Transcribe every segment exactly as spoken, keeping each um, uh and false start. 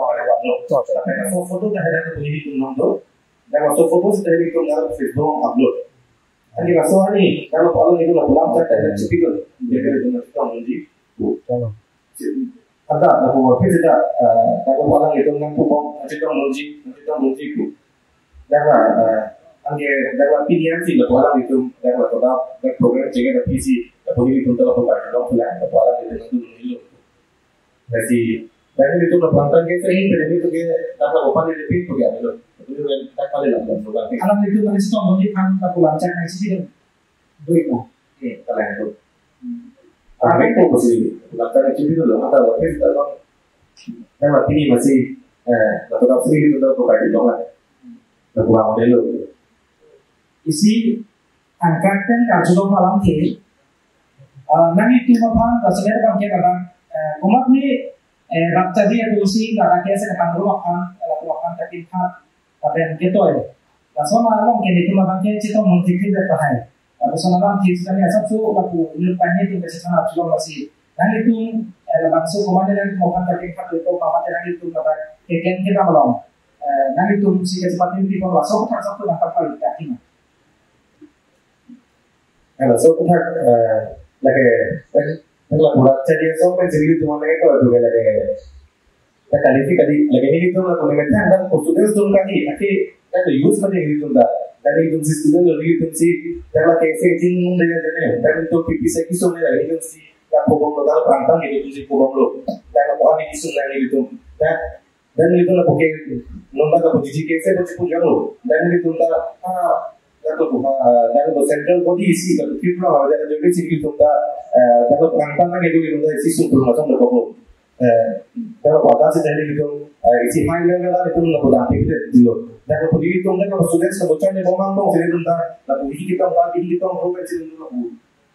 lapu alam upload. Lapen laso photo ta hadak nelitum nangdo. Dak laso photo seta nelitum dak Facebook upload. Anke laso arni dak lapu alanglitum lapu alam ta dak chipidun. Dia kali nangchetongdunji. Chalo. Ada lapu aphi seta, eh, dak lapu alanglitum nangpubom, nangchetongdunji, nangchetongdunji pu. Dak la, eh, anke dak la pini ansi lapu alanglitum dak la kodak dak program chengke dak pisi lapu nelitum ta lapu karjulong pulang lapu alanglitum nangdun nilo. Lasi Tadi itu ke pelantang ke sehingga ini tuh ke karena opan ini pintu ya itu. Itu kan tak kali lah bukan. Alanglitum tadi sih tong di pan tak pulang cak nang sih dong. Duit lah. Iya, kalau itu. Tapi itu pasti pelantang itu itu loh. Atau apa itu loh. Dan waktu ini masih eh atau tak sih itu tuh bukan itu lah. Terkurang dulu. Isi angkat pen karjulong malam ke, eh, nanglitum aphan, kasemet abang ke kadang, eh, komat ni, eh, rap jadi adu si, kadang ke se kadang ru aphan, eh, lapu aphan katin khat, kapen ketoi. Lason along ke nelitum abang ke chetong mun tikri dak tahai. Lapuson alam thik sitame asapso lapu inut pahini tum kachethan arjulong lasi. Nanglitum, eh, labangso komat ni nanglitum aphan katin khat itu, komat ni nanglitum kadang keken kedam along. Eh, nanglitum si kachepathin pipon laso aputhak satu nangpapal katin. Halo, so aputhak, eh, lake, eh, nangla pura jadi so pen jadi teman lagi kalau juga lagi. Tak kali sih kali lagi ini tuh aku memang dan student tuh kali, tapi dan use pada ini tuh dah. Dan itu si student dari itu si dan lagi saya jing dia jadi dan itu pipi saya kisung dia itu si tak pobong lo kalau pantang gitu si pobong lo. Dan aku aneh kisung dari itu. Dan dan itu lah pakai nonton apa jiji kese pasti punya lo. Dan itu dah ah dan itu ah dan itu central body isi kalau Tripura ada jadi sih itu dah eh dan itu pantang gitu itu dah isi sumber macam dah kok lo. Eh, kalau pada sih dari itu eh, isi high level lah itu nggak pernah pikir dulu. Dan itu itu nggak kalau student semua cari mau mangkong sih itu dah, tapi kita nggak kita nggak mau sih itu nggak.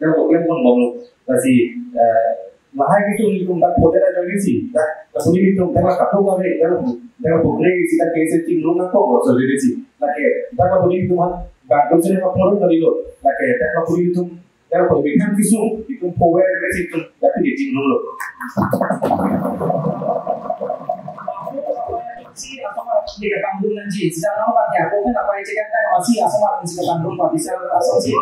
Dan problem pun bom lo. Lasi eh lahai itu itu nggak pernah ada jadi sih. Nah, tapi itu nggak lah kata kami dan dan pokoknya kita kese tim lu nggak kok so jadi sih. Lagi dan kalau itu mah bagus sih nggak perlu tadi lo. Lagi dan kalau itu Kalau pemilihan visum itu power dari situ, tapi di tinggal dulu. Si asoma di ketanggung nanti, sedang apa ya? Aku kan apa aja kan masih asoma di ketanggung, bisa asoma sih.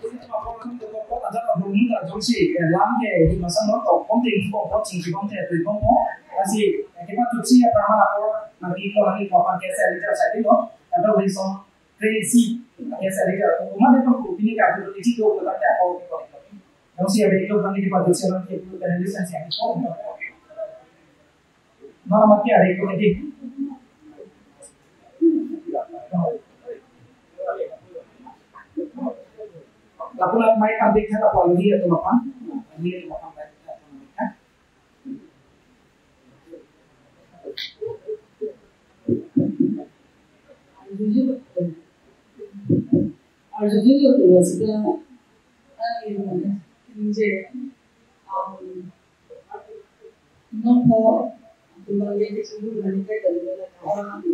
Jadi cuma orang itu kok ada orang muda jongsi, eh, lam ke di masa nonton, konting kok kok sing kibom teh, kibom kok, masih kita tuh sih apa mana kok nanti kalau lagi kapan kese ada saya itu, ada bisa Tracy, yes, ada ke, mana itu ini kan itu itu kita tak tahu. Yang si ada itu kan di pada siapa itu kan lisan siapa itu. Mana mati ada itu lagi. Lapu lapu mai kan dia apa lagi atau apa? Dia atau apa? Arjulilo, arjulilo, arjulilo, sida, ah, ini, ini je, um, nopo, kembali ke sumber dari kita, dari orang,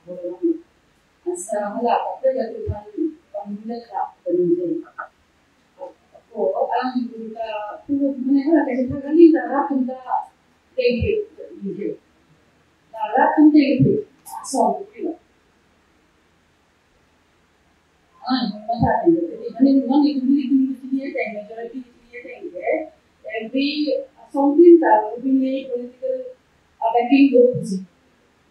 orang, asa hala, kita jadi orang, orang muda, kita, dari je. Oh, alanglitum ta, tu, mane hala kachethan kali ta, rat atum ta tengke, tengke. Ta rat atum tengke, asong, gitu. Ah, matha tengke. Jadi, mane, mane, itum, itum, itum, itum, tengke, majority, itum, tengke. Every, asong tin ta, itum, political, ah, backing group, sih.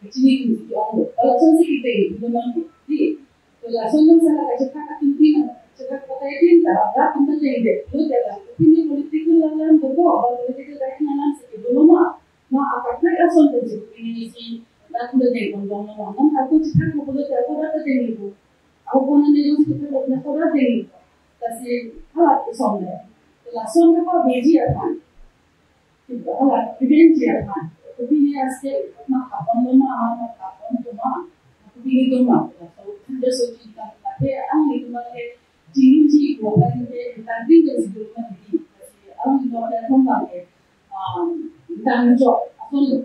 Actually, itu anu, kalau saya sih kita itu memang di, kalau saya nang salah aja tak akan tin, saya tak pakai tin, tak ada pun tak jadi. Itu adalah opini political lawan berbo, political baik mana sih dulu mah, mah akan naik asal dari opini si, tak ada jadi ngomong ngomong, aku cakap mau boleh tak ada jadi bu, aku pun nanti yang kita tak ada jadi, tapi alat isomnya, kalau saya apa biji apa. Hala, prevent ji aphan. Kopine aste, ma kapon lo ma, ma kapon to ma. Kopine to ma. So, just so ji ka, ate ang ni ma ke, jini ji ko pa ni ke, tangding ke ji ko ma di. Ang ni ma ke thom ma ke, um, tang jo, ason lo.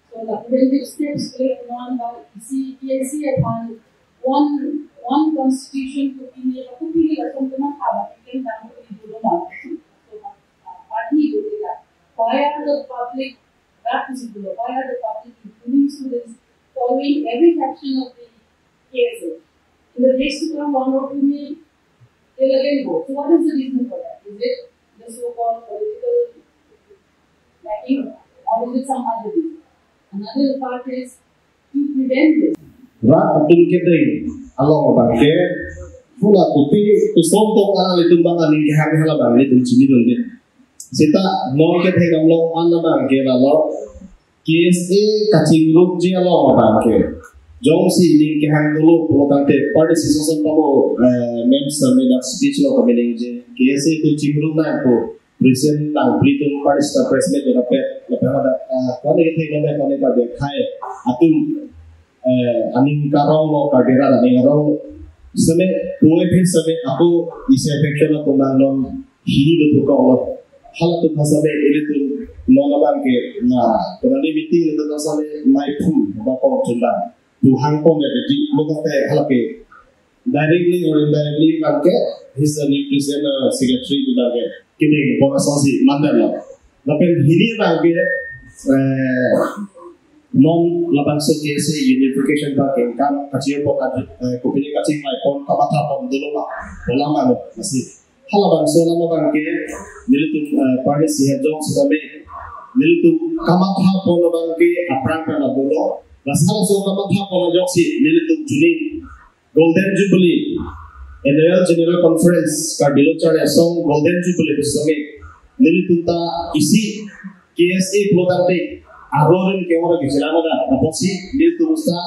So, the preventive steps ke, non ba, isi, isi aphan, one, one constitution kopine, kopine la thom to ma ka ba, ke tang ko di to ma. So, party ko dila. Why are the public, rat isi pulo, why are the public, including students, following every caption of the K S A? In the days to come, one or two may, they'll again go. So what is the reason for that? Is it the so-called political backing, or is it some other reason? Another part is to prevent this. Rat atum kedeng along abang ke Pula kopi, koson tong alanglitum abang aning kehang hala abang nelitum chinidunde. Seta non kethekdamlo an abangke lalo, K S A kachingrumji along abangke, jongsi ning kehang dolo pulotangte party session pamo, eh, ma'am sir me dak speech along kameningje, K S A atum chingrumnang pu present nangpli atum party sita press meet dona pet, lapen ada, ah, kone kethekdam, kone kardom khai atum, eh, aning karong lo, Karbi arat aning arong. Seme puvoiphit seme ako isi affection ako nang non hini do thukok lo. Halatum ha seme ilitum non abangke na, kona ni meeting ilitum seme maiphu ba kong chundang. Tu hangpon ya di mo kate halake directly or indirectly abangke, he's the new president, uh, secretary abangke. Kiding bona sosi mandar lo. Lapen hini abangke, eh, non labangso K S A unification abangke kam kachir pon, eh, kopine kachingvai pon, kamatha pon dolo ma, bola ma lo, masih. Halabangso alam abangke, nelitum, eh, party sihajong sitame, nelitum kamatha pon abangke aphrang kana dolo. Lasi halaso kamatha pon ajoksi, nelitum chini Golden Jubilee, Annual General Conference, Karbi Lo Charli Asong Golden Jubilee pusitame, nelitum ta isi K S A pulotangte, arorin ke ora ke jelama da, apotsi nelitum ta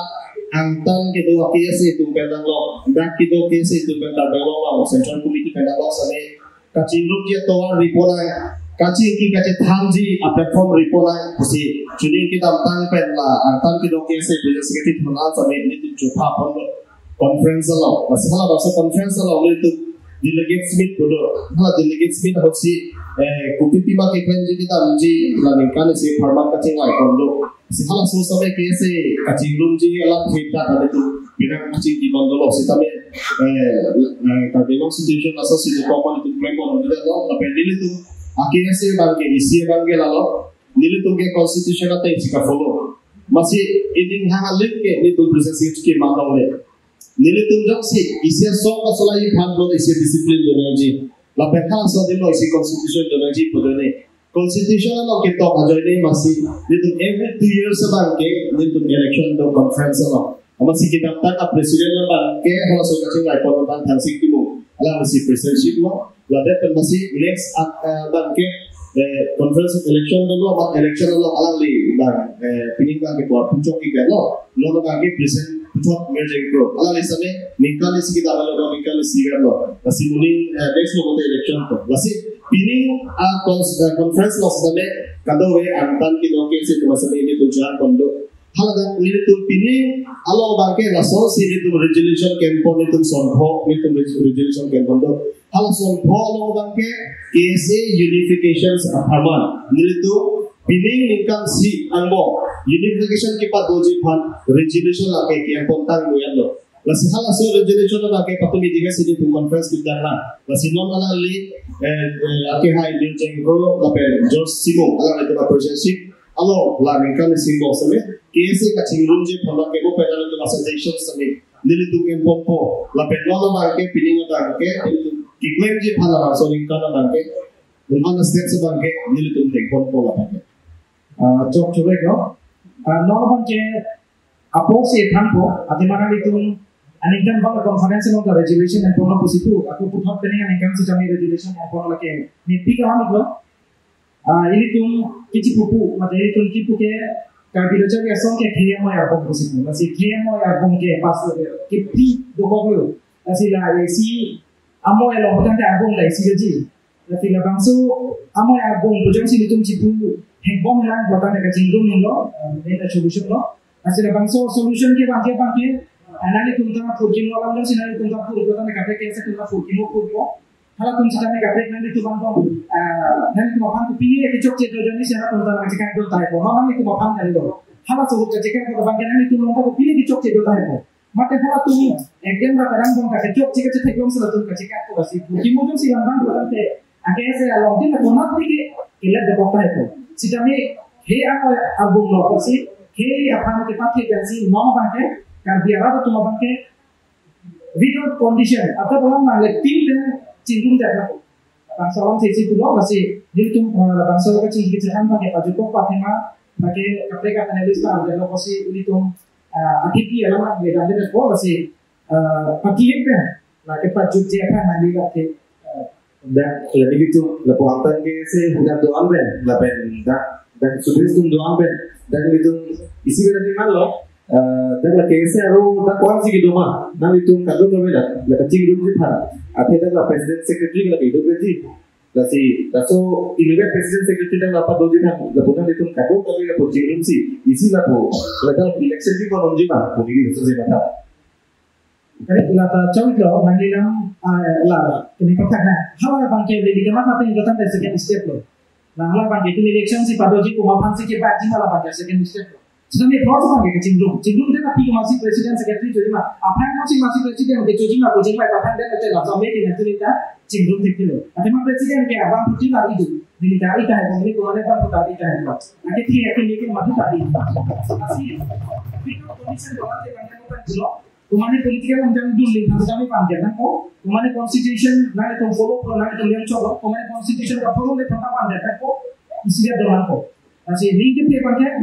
angtan kedo K S A atum pen danglo, dak kedo K S A atum pen dang danglo, Central Committee pen danglo sitame, kachingrumji atovar ri ponnang, kachingki kachethanji a-platform ri ponnang pusi, chini kedamtang pen la angtan kedo K S A President Secretary thun an sitame nelitum chopha ponlo conference along. Lasi halabangso conference along nelitum delegates meet pulo. Hala delegates meet ahutsi, eh, kopi pima keklemji kedamji la ningkan isi apharman kachingvai ponlo. Si halaso sitame K S A kachingrumji alam thip ta kalitum pinang kachingki pon dolo sitame, eh, eh, Karbi Anglong situation asonsi dokok ma nelitum klem pon dolo, lapen nelitum a-K S A abangke, isi abangke lalo, nelitum ke constitution ateng si ka-follow. Masi ining hang alik ke nelitum president si ke ma longle. Nelitum jongsi isi asong kasolai aphan lo isi discipline donangji. Lapen halaso adim lo isi constitution donangji pu done. Constitution along ketok ajoine masi nelitum every two years abangke nelitum election do conference along. Masi kedamtang a-president abangke halaso kachingvai pon abang Thangsing Timung, alangli si presidentship lo. Ladet pen masi next, ah, eh, abangke, eh, conference of election dolo, amat election dolo, alangli abang, eh, pining abangke por puchok iklo. Nono abangke president puchok Mirjeng Kro. Alangli sitame ningkan isi kedam lo, ningkan isi kedam lo. Lasi moning, eh, next lo kote election to. Lasi pining, ah, cons-, eh, conference lo sitame kadokave angtan kedo K S A atum sitame nelitum chang kondo. Haladak nelitum pini along abangke lasonsi nelitum resolution kempon, nelitum sonpho, nelitum res-, resolution kempon do. Hala sonpho along abangke K S A unification apharman nelitum pini ningkan isi angbong unification kepadoji aphan resolution lake kempon tang doyan lo. Lasi halaso resolution abangke patumi dikasi nelitum conference kedam lang. Lasi non alangli, eh, eh, akehai Mirjeng Kro lapen George Timung, alanglitum a-presidentship along la ningkan isi angbong sitame K S A kachingrumji aphan abangke bo pen nelitum a-suggestion sitame nelitum kemponpo, lapen non abangke pining abangke nelitum keklemji aphan labangso ningkan abangke, non a-steps abangke nelitum dengponpo labangke. Ah, chok chorek lo. Ah, non abangke apotsi thanpo, athema nanglitum aningkan abang conference along ta resolution kempon pusi pu, ako puthot pen aningkan sitame resolution kempon lake nelitum pik alam lo. Ah, ilitum kechipupu, mate ilitum kipu ke Karbi Lo Charli Asong ke khei amoi arbong pusi pu. Lasi khei amoi arbong ke pas ke pi dokok lo. Lasi la isi amoi along putangte arbong la isi gaji. Lasi labangso amoi arbong pu jongsi ilitum chipu hekbom lang putangte kachingrum lo, eh, main solution lo. Lasi labangso solution ke abangke abangke, eh, nanglitum ta purkimo alam jongsi nanglitum ta pur putangte kaprek ke asa tum ta purkimo purkimo. Halatum sitame kaprek nanglitum abang, ah, nanglitum aphan kopine kechokche do jani si halatum ta nangchekak do tahai po. Ma nanglitum aphan kali do. Halaso ahut kachekak do abangke nanglitum along ta kopine kechokche do tahai po. Mate halatum ekdem ra kadang abang ta kechokche kachetheklong si latum kachekak do lasi. Purkimo jongsi langdam do tangte, ake ese along tin la komat tike kelet dokok tahai po. Sitame khei amoi arbong lo pusi, khei aphan kepathe pensi non abangke, Karbi arat atum abangke, without condition, atap alam nangle pin pen chingrum jat nang. Bangso alam sesi pulo, lasi nelitum, eh, bangso kachingki kachethan abangke pajukok pathema, abangke kaprek a-panelist ta arjalo pusi nelitum, eh, atipi alam nangle dam de ko, lasi, eh, pati ek pen Lake pajutji aphan nangli lake, eh, dak, lake ilitum lapu angtan ke se dak do-an pen, lapen dak, dak sudris atum do-an pen, dak ilitum isi bera di man lo, eh, dak lake se aro dak ko-ansi kedo ma, nanglitum kadokave dak, lake chingrumji aphan, athe dak la president secretary lake do beti, lasi, laso ilitum president secretary dak la padoji aphan, lapu nanglitum kadokave lapu chingrumsi, isi lapu, ladak election ji ko-anji ma, pu neli laso si matha. Kali, la ta chawit lo, nangli nang, ah, la, kini pathak na. Hala abang ke, lili kematha pen ingkoi tangte second step lo. La, hala abang ke, kini election si padoji pu ma aphansi kebakji, hala abang ke second step lo. Sitame first abang ke chingrum. Chingrum de na pi masi president secretary choji ma. Aphrang masi masi president ke choji ma, choji ma, aphrang de te la, so me ke na tuli ta chingrum thik lo. Athe ma president ke abang putih la idu. Lili ta ita hai, kong ni kumane abang puta ita hai lo. Ake thi ake ni ke ma puta ita. Asi, pi ko commission lo, ate abang ke bukan lo. Kumane political amjang dun ling kami kami pangkat nangpo. Kumane constitution nangtum follow pro nangtum yang chok. Kumane constitution ka follow le pangkat pangkat nangpo. Isi dia dun nangpo. Lasi ling ke pe pangkat.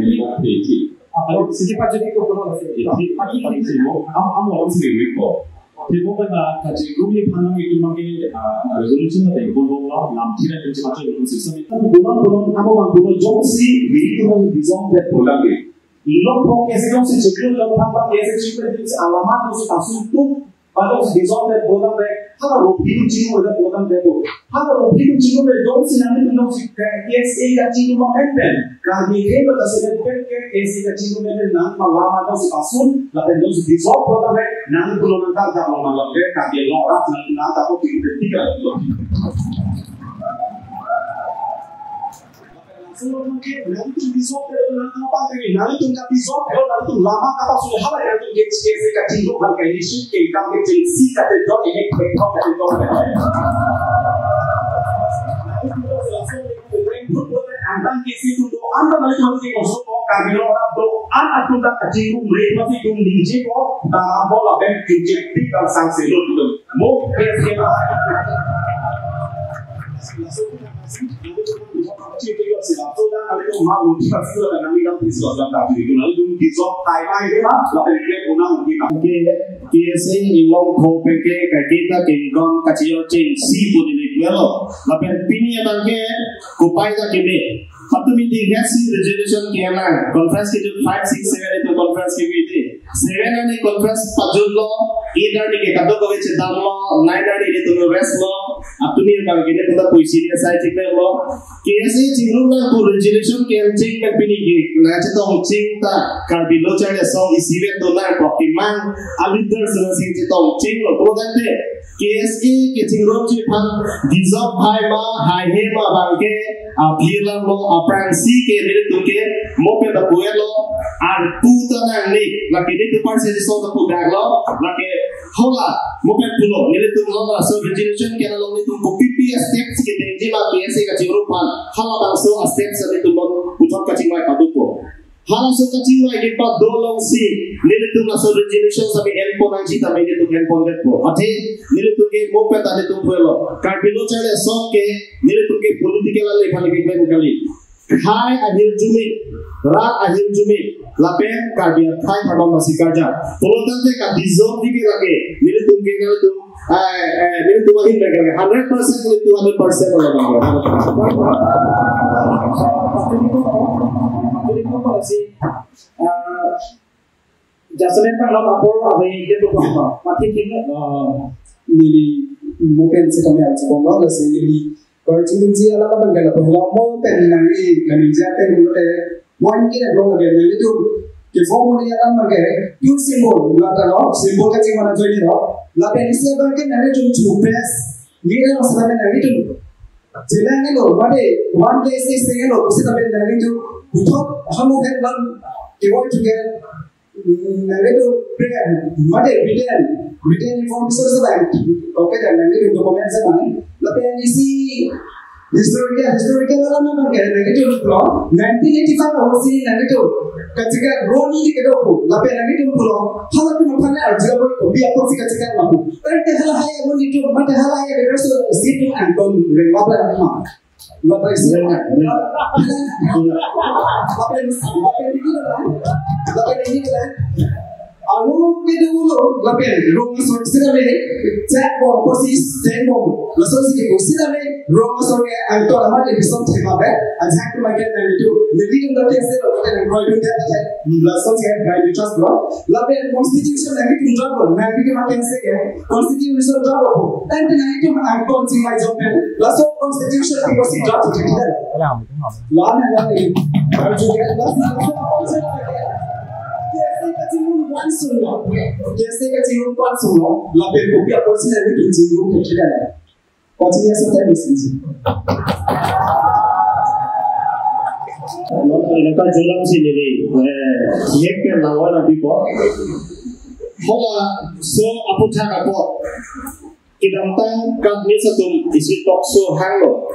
Apa? Isi ke pajak ke follow lasi. Isi. Pati pati simo. Am am orang sini wiko. Timo kan kachingrum ye phanang itu mangke, ah, resolution na tengkol bong lo lam thira itu macam itu sistem itu. Bulan bulan apa bang bulan jongsi itu bang dissolve program ke. Ilok po kesi jongsi chiklo ilok phan pa kesi chiklo alama tu si pasun tu, pa jongsi dissolve program de, hala ro phi chiklo program de ko. Hala ro phi chiklo de jongsi nangtum jongsi K S A kachingrum ma pen pen. Karbi ke lo ta se pen ke K S A kachingrum pen nang ma lama jongsi pasun, lapen jongsi dissolve program de, nangtum lo nang ta ta lo nang lo ke, Karbi lo rat nang nang ta ko ti de tiga. Laso nangtum dissolve, nangtum apa tadi? Nangtum ka dissolve, nangtum lama kata sudah hal yang nangtum ke K S A kachingrum hal kaini sih ke kam ke chingsi kata dot ini ke kok kata dot. Nangtum sudah selesai dengan angtan K S A itu do an nangtum ke kosong kok kami lo do an atum tak kachingrum re masih tum dingji kok dalam bola ben kejepit dan sang selut itu. Mo K S A. Ke K S A along tho pen ke kaike ta kengkong kachiyok chengsi pu neli kwelo. Lapen pini abang ke kopai ta keme. Patumi ding hesi resolution ke-en nang. Conference ke jut five six seven itu conference ke bidi. Seven arni conference pajutlo, eight arni ke kadokave chedamlo, nine arni nelitum rest lo, apuni abang ke nelitum ta puisi ni asai chiklo. K S A chingrum nang pu resolution ke-en cheng pen pini ke nangchetong cheng ta Karbi Lo Charli Asong isi vet do nang pok kemang a leader sena sing chetong chenglo. Puro tangte K S A kachingrumji aphan dissolve hai ma, haihe ma abang ke, aphi alam lo, aphrangsi ke nelitum ke, mo pen ta pu-et lo, arpu ta nangne, lake nelitum parsi dissolve ta pu dak lo, lake hala, mo pen pulo, nelitum lo laso resolution ke along nelitum kopi pi a-steps kedengji ma K S A kachingrum aphan, halabangso a-steps nelitum lo puthot kachingvai padupo. Halaso kachingvai kepado alongsi, nelitum laso resolution sami enpon nangji tame nelitum enpon detpo. Athe, nelitum ke mo pen ta nelitum pulo. Karbi Lo Charli Asong ke, nelitum ke political ale phan keklem kali. Hai ahirjume, rat ahirjume, lapen Karbi akhai pharma masi karja. Pulotangte ka dissolve dike lake, nelitum ke nelitum Ai, eh, nelitum ahin lagi, lagi hundred percent, nelitum hundred percent lo, bang. Patumi ko, patumi ko, si, eh, jasemet pang lo apor abe dia tu pang, mati kini. Eh, neli mo pen si kami aja bong lo, si neli Kor chingdunji alam abang ke lapu hello mo pen nangli kaningje pen mo te point ke lapu abang ke nangli tu ke form ni alam abang ke tu symbol la ta lo symbol kachingvai ajoine lo lapen isi abang ke nangli tu chu press ni lo sa nangli tu jelang ni lo mate one day si se lo si ta nangli tu puthot hamu het lam ke wai tu ke Nangli tu pre mate written, written information sebank. Okay, dan nangli tu document sebank. Lapen isi historical, historical alam abang ke nangli tu lo nineteen eighty-five ahut si nangli tu kachika roni di kedo pu. Lapen nangli tu lo hala tu maphan arjila bo ko biya ko si kachika lapu. Tangte hala hai roni tu mate hala hai leader so si tu Anton Rengwa ba ma. Bapak Ibu. Bapak Ibu. Bapak Ibu. Aru kedo lo lapen rong asor sitame, chak bom posi stand bom. Laso si kepu sitame rong asor ke angton amat episode thema be. Ajak tu makan nang itu. Nelitum tapi ase lo kata nang koi dun dia kata. Laso si nang itu trust lo. Lapen constitution nang itu trust lo. Nang itu makan se ke. Constitution trust lo. Tapi nang itu angton si mai jompen. Laso constitution di posi trust kita. Lana lana. Arju ke laso. Kesi kachingrum kwan sunglo. Kesi kachingrum kwan sunglo. Lapen kopi apor si nang itu chingrum ke kita. Kachingrum sa tadi sih. Nonta ini kan julang sini nih. Eh, yek pen lawan abi po. Hala so aputhak apot. Kedamtang kap ni satum isi talk show hanglo.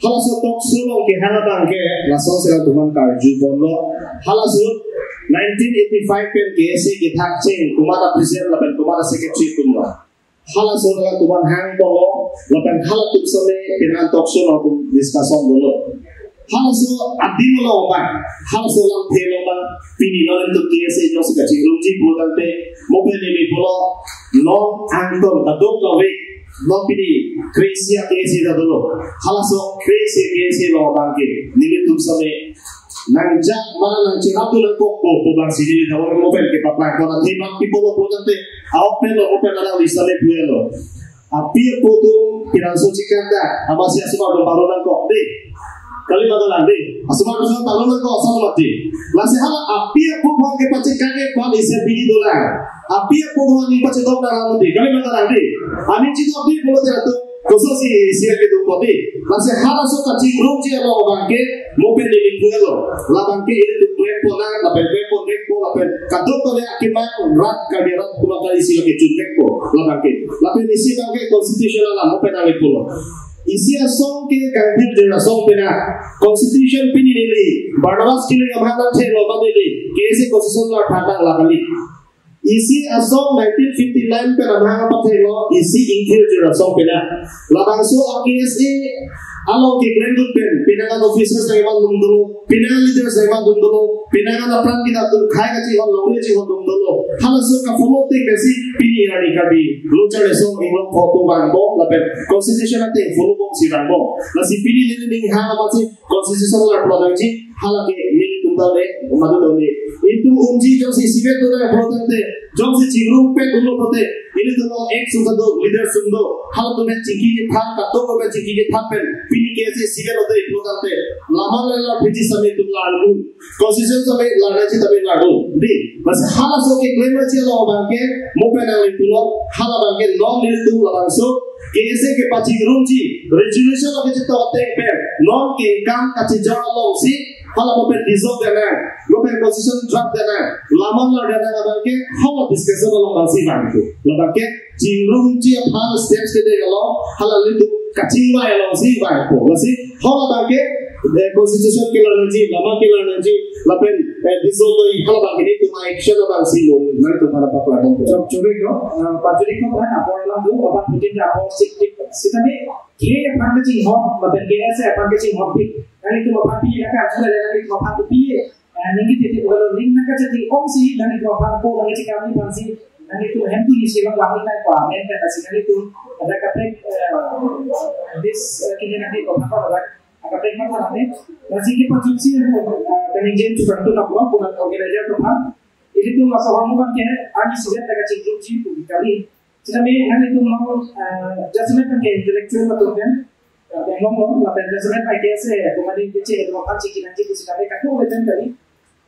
Halaso talk show along kehang abang ke laso sila tuman karju bomlo. Halaso nineteen eighty-five pen K S A kethak cheng komat a president lapen komat a secretary atumlo. Halaso sila tuman hang bomlo lapen halatum same penang talk show along discussion bomlo. Halaso adim along abang, halaso lamthe along abang, pini non itu K S A jongsi kachingrumji pulotangte, mo pen neli pulo, non angton kadokave, non pini K S A K S A ta dolo. Halaso K S A K S A along abang ke, nelitum same nangjak mana nangcherap tu nangkok ko, ko bang si neli dawan mo pen kepaplang kona thebak pi pulo pulotangte, a-ok pen lo, ok pen alang lisa le puelo. Api apo atum pinangso chikang ta, amatsi asomar atum palo nangkok dei. Kali ma kalang dei. Asomar atum palo nangkok asal mati. Lasi hala api apo aphan kepachikang ke pan isi bidi dolang. Api apo aphan ni pachidok nang mati. Kali ma kalang dei. Aning chidok dei pulote atum koso si isi ke duk mati. Lasi halaso kachingrumji along abang ke mo pen neli puelo. Labang ke ilitum krek ponang, lapen krek pon krek pon, lapen kadokave akemang rat Karbi arat kuma kali isi lake chun krek po. Labang ke. Lapen isi abang ke constitution alam mo pen neli pulo. Isi asong ke kangbir jera asong penang. Constitution pini neli Barnabas Killing amahang nangthelo ma neli K S A constitution la phatang la kali. Isi asong nineteen fifty-nine pen amahang apathelo, isi ingthir jera asong penang. Labangso a K S A along keklem dun pen, penang an officers nangman dun dolo, penang leaders nangman dun dolo, penang an apran kita atum khei kachinghon longri chinghon dun dolo. Halaso ka-follow te kesi pini arni Karbi lo char asong inglong pho atum vangbom lapen constitution ateng follow bomsi vangbom. Lasi pini neli ning hang amatsi constitution la pulo nangji, halake nelitum ta le madu ta le. Itum umji jongsi isivet do nang pulotangte, jongsi chingrum pet dolo pute, ilitum along ek sum ta do, leader sum do, halatum pen chingki kethap, kadokave pen chingki kethap pen, pini K S A isivet lote pulotangte, lama le la piji same itum la alun. Constitution same la nangji tame la do. Dei, bas halaso keklem aji along abang ke, mo pen neli pulo, hala abang ke non nelitum labangso, K S A kepachingrumji, resolution along kachitok ateng pen, non kengkam kachijor alongsi, hala mo pen dissolve detnang, mo pen constitution draft detnang, laman la detnang abang ke, hala discussion along abangsi vangpo. Labang ke, chingrumji aphan steps kede along, hala nelitum kachingvai alongsi vangpo. Lasi, hala abang ke, eh, constitution kelar nangji, lama kelar nangji, lapen, eh, dissolve hala abang ke nelitum action abangsi mo, nangtum hala paklar bompo. Chok chori ko, eh, pajuri ko kan apor alam do, apor putin apor sik tik. Sitame, K aphan kachinghon, lapen K S A aphan kachinghon pik. Nanglitum aphan pi nangkachula, nanglitum aphan pi, eh, ningki titi ko lo, ning nangkachati ongsi, nanglitum aphan ko, nangkachikam ni aphansi, nanglitum hem tu ni silang wahai nang ko, amen kan asi nanglitum, ada kaprek, eh, this, eh, kini nanglitum aphan ko, ada kaprek matha nanglitum, nasi kepachutsi, eh, kaningje chukang tu nang ko, ko organizer atum aphan, ilitum laso ahormu abang ke, ani sudah tak kachingrumji pu kali. Sitame nanglitum long, eh, jasemet abang ke intellectual atum pen, eh, long long, lapen jasemet abang ke ase, komane keche atum aphan chingki nangji pu sitame kadokave pen kali.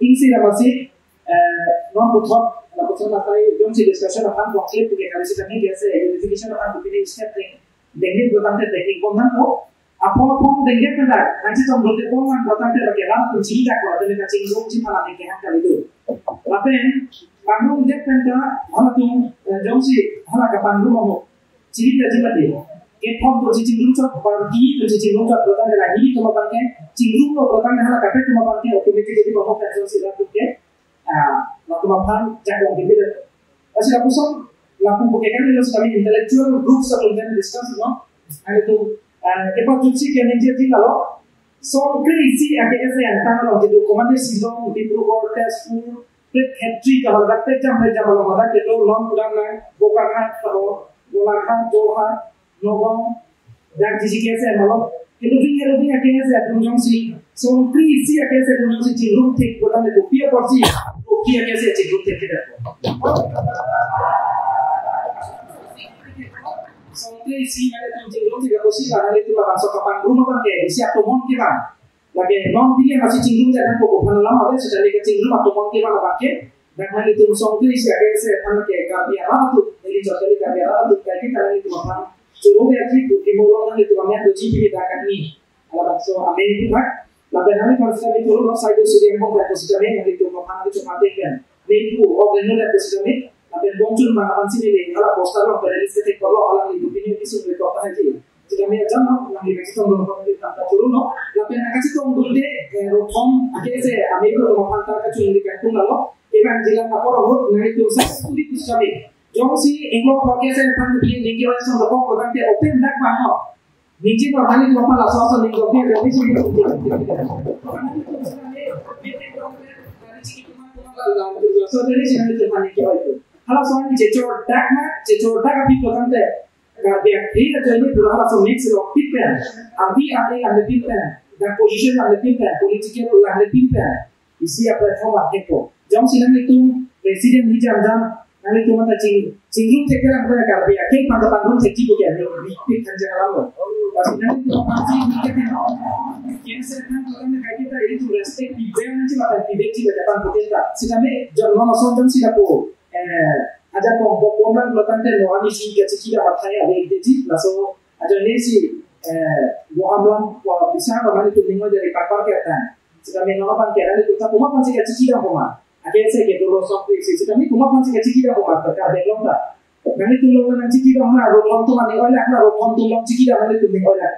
Isi la masi, eh, non puthot, la puthot latai, jongsi discussion aphan conclude pu ke kali sitame ke ase, unification aphan pu pini step deng, dengni pulotangte dengni bom nangpo. Aphong aphong dengdet pen ta, nangchetong dode pon lang pulotangte lake rat atum chini dak ko, atene kachingrumji aphan lake kehang kali do. Lapen, pangrumdet pen ta, halatum, eh, jongsi, hala kapangrum ahok. Chini ta jimate. Kethom atum si chingrum chot, party atum si chingrum chot, pulotangte la hini atum abang ke, chingrum lo pulotangte hala kaprek atum abang ke, automatically abang ke, jongsi rat atum ke, ah, latum aphan jakong kebidet. Lasi lapuson, lapu bukekan ini sitame intellectual groups atum pen discuss, no? Anitu, eh, kepachutsi kaningje ti lalo. Song kre isi a K S A angtan along kedo komane Shillong, Dibrugarh, Tezpur, Khetri kahal dak pejam pejam along dak kedo long kudam nang Bokakhat, Bokakhat, Jorhat, Nagaon, dak G C K S M along. Hello, hello, K S A atum jongsi songkri isi K S A atum jongsi chingrum thek bola le kopi apotsi, kopi K S A chingrum thek kita. Songkri isi mane atum chingrum thek apotsi, karena itu abang sok kapangrum abang ke, isi atomon ke bang. Lake non pini masih chingrum thek nangpo, aphan alam ave, sejali kachingrum atomon ke bang abang ke. Dak nanglitum songkri isi K S A aphan ke Karbi arat atum, neli joteli Karbi arat atum, kaike nanglitum aphan choro ave ati, putri molong nanglitum amen doji pini dak kami. Halabangso amei pu thak. Lapen nanglitum aphan sitame choro lo, Saidu Suri Angbong dak sitame nanglitum aphan ke chuma tek pen. Mei pu, ok reno dak sitame. Lapen Bongchun bang aphan sitame le, hala poster lo, pen list tek lo, hala nanglitum pini kisung rekok ahaji. Sitame ajam lo, nangli kachetong lo, nangli tangka choro lo. Lapen nangkachetongdunde, eh, Rothom, K S A amei atum aphan ta kachung di kangtung lo. Iban jilang apor ahut, nanglitum sa studi pu sitame. Jongsi inglong K S A aphan beli ningke oi song dokok kotang te open dak bang ho. Ningje normally ko pala so so ningke open, open sih. So dari sini nanglitum aphan ningke oi tu. Hala so ani chechor dak ma, chechor dak api kotang te. Karbi akhei ajoine pura hala so mix lo pit pen. Abi akhei lang le pit pen. Dan position lang le pit pen. Political lang le pit pen. Isi a platform a thepo. Jongsi nanglitum president hi jam jam, nanglitum anta ching, chingrum thek lang pen Karbi akhei aphan kapangrum thekji pu ke, ni big big kan jang alam lo. Lasi nanglitum aphan si ni ke no. K S A aphan kotang te kaike ta ilitum respect pibe nangji lapen pibe ji lapen putenta. Sitame jong non ason jongsi lapu, eh, aja pong pong pong lang kotang te no ani si kachikidam athai ave ide ji, laso ajoine si, eh, Boham lam, Boham bisa ko nanglitum ning oi dari kapar ke tan. Sitame non abang ke nanglitum ta komat aphan si kachikidam komat. Ake se ke dolo sok si, sitame komat aphan si kachikidam komat, ka belong ta. Nanglitum long nangchikidam ha, Rothom atum aning oilak na, Rothom atum long chikidam nanglitum ning oilak.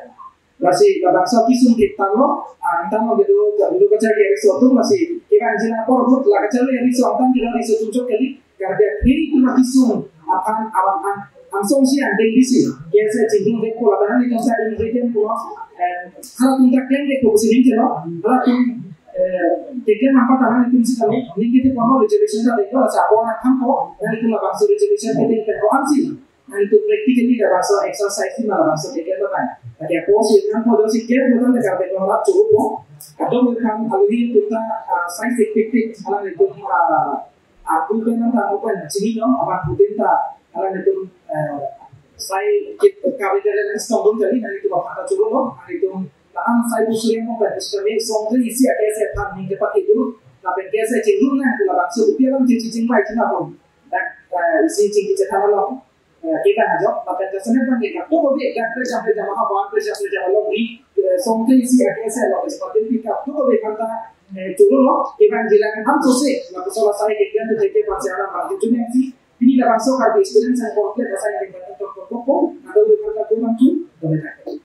Lasi labangso kisung ke tanglo, angtan lo kedo, kedo kacharli ariso atum lasi, iban jilang apor ahut la kacharli ariso angtan kedo ariso atum chot kali, Karbi akhei atum kisung aphan, aphan, aphan, angsong si angdeng bisi, K S A chingrum thek pu lapen nanglitum sa ingredient pu, eh, halatum ta klem thek pu si ning ke lo, halatum, eh, keklem apa tanang itum si kami, ning kete kono reservation ta thek lo, sa apor nangkam ko, nanglitum labangso reservation kete ko ansi. Nanglitum practically labangso exercise si ma labangso keklem laban. Lake apotsi nangpo jongsi klem laban lake Karbi Anglong arat choro po. Kadokave aphan alohi atum ta, ah, sai tik tik tik, alanglitum, ah, apu pen nang ta apu pen chini dong, aphan putenta, alanglitum, eh, sai kit Karbi Anglong nang stong dong kali, nanglitum aphan ta choro lo, nanglitum ta an sai bu suri mo pen, sitame songkri isi K S A aphan ning kepakidu, lapen K S A chingrum nang labangso kopi alam ching ching chingbai ching apon. Dak, eh, isi chingki chethan along, eh, kita ngajok, lapen jasemet abang ke kadokave, dak pressure pressure maha wan pressure pressure along ri, eh, songkri isi K S A along, seperti pika, kadokave aphan ta, eh, choro lo, iban jilang ham sose, lapuson asai keklem tu teke pansi alam abang ke chuneng si, pini labangso Karbi students and corporate asai ke bata tok tok tok, kadokave aphan ta kumang tu, kadokave.